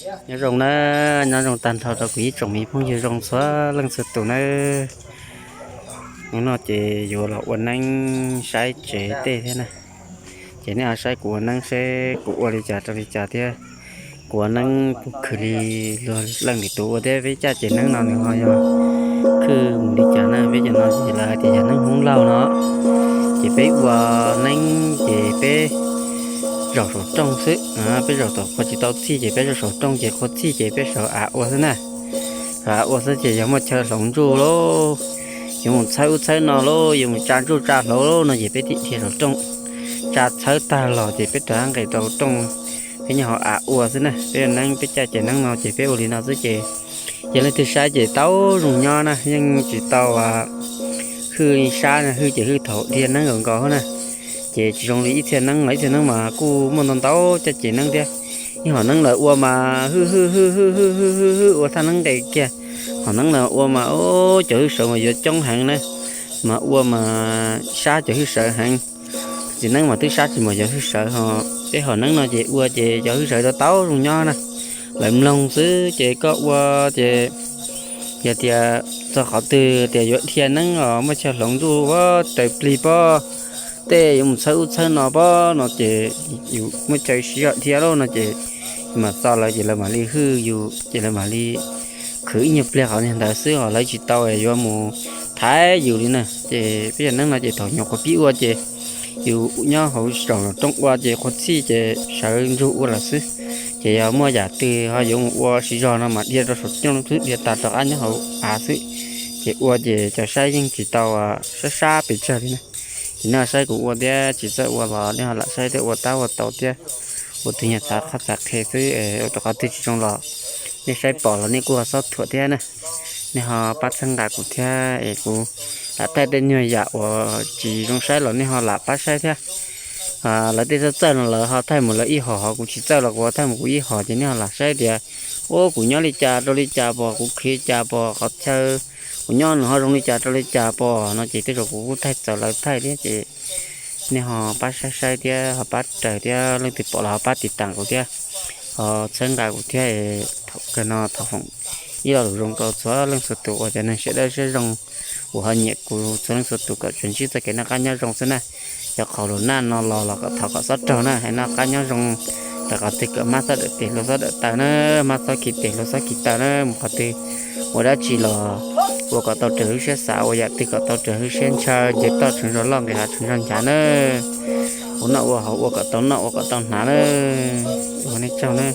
Nyob zoo na, nyob zoo tag nrho rau kuv ib tsoom me phooj ywg zoo txhua leej txhua tus nawb. Hnub no ces yuav los ua neeb saib tsev tej thiab na. Ces nej ho saib kuv ua neeb seb kuv ua li cas rau li cas thiab. Kuv ua neeb kuj khwv li luag leej lwm tus ua thiab, peb caj ces neeb no nws ho yog khwv mus li cas na. Peb cov no ces lawv hais tias yog neeb Hmoob Lauj no. Ces peb ua neeb ces peb zaum saum rooj xwb, peb zaum tom qhov tsis tau txhij ces peb zaum saum rooj ces qhov txhij ces peb sawv av ua xwb na. Sawv av ua xwb ces yog muaj chaw hloov ntsuj lauj, yuav mus txhawb ub txhawb no lauj, yuav mus tsa ntsuj tsa hloov lauj no ces peb thiaj dhia saum rooj, tsa txhawb tag los ces peb rov qab nqes rau rooj, peb nyob hauv av ua xwb na. Peb ua neeb peb caj ces neeb no ces peb ua li no xwb ces yog leej twg saib ces tau zoo nyob na, yeej tsis tau hwj sab, hwj ces hwj thaum dhia neeb nkaus nkaus na. Ces tsis zoo li ib txhia neeb los, ib txhia neeb mas kuj muaj ntau ntau caj ces neeb thiab. Ib hom neeb lawv ua mas hwj hwj hwj hwj hwj hwj hwj ua thaj neeb nqes kiag. Hom neeb lawv ua mas cov hwj sawv mas yuav coob heev na, mas ua mas sab cov hwj sawv heev. Txiv neeb mas twb sab tsis muaj cov hwj sawv ho. Peb hom neeb no ces ua ces cov hwj sawv tau tau zoo nyob na. Lawv mloog xwb ces koj ua ces yog tias txog qhov twg tias yuav dhia neeb os, muaj chaw hloov ntsuj pob, raws plig pob, tej yuav mus txhawb ub txhawb no pob no ces yus muaj chaw siv zog dhia lauj no ces mas txog lawv ces lawv mam li hwj yus ces lawv mam li khwv ib nyuag pliag qhov ntawd xwb os, lawv tsis tau yuav mus thaiv yus li na. Ces peb cov neeb no ces thaum nyuam qhuav pib ua ces yus nyob hauv saum rooj ua ces qhuav txhij ces sawv ntsug ua lawm xwb. Ces yog muaj yam twg ho yuav mus ua siv zog no mas dhia rau saum rooj xwb, dhia tas rov qab nyob hauv av xwb. Ces ua ces cov saib yeej tsis tau sab sab pes tsawg li na. Ces nej ho saib kuv ua thiab tsis txawj ua los nej ho lam saib thiab, ua tab ua tau thiab. Ua tus nyuag txhav qhov txhav qhe xwb, ua rau qhov twg tsis zoo los nej saib pom los nej kuj ho xob thuam thiab na. Nej ho pab txhawb nqa kuv thiab es kuv lam thaij tej nyuag yam uas tsis zoo saib los nej ho lam pab saib thiab. Lawv tej txawj txawj no lawv ho thaij mus lawv ib hom, ho kuv tsis txawj los kuv ho thaij mus kuv ib hom, ces nej ho lam saib tias ua kuv nyob li cas rau li cas pom, kuv khiav li cas pom, qhov chaw kuv nyob nws ho zoo li cas rau li cas pom no ces tej zaum kuv kuj thaij txaus lawv thaij thiab ces nej ho pab saib saib thiab ho pab raws thiab, leej twg pom los ho pab tiv tam kuv thiab, ho txhawb nqa kuv thiab. Thaum kawg no thov foom ib lo lus zoo rau txhua leej txhua tus uas cov neeg siab dawb siab zoo uas ho nyiam kuv txhua leej txhua tus kom tsuas ntsib txoj kev noj qab nyob zoo xwb na. Cov qhov lus naj no los los kom thov kom xob raug na, hais noj qab nyob zoo, rau qhov twg kom hmab xob dawm tes hluas xob dawm taw na, hmab xob khi tes hluas xob khi taw na, mus qhov twg ua dab tsi los ua kom tau raws lub siab xav, ua yam twg kom tau raws lub siab ntshaw, nce toj tseem zog loj, nqis hav tseem zog nchav na. Ua noj ua haus ua kom tau noj ua kom tau hnav na. Ua nej tsaug na.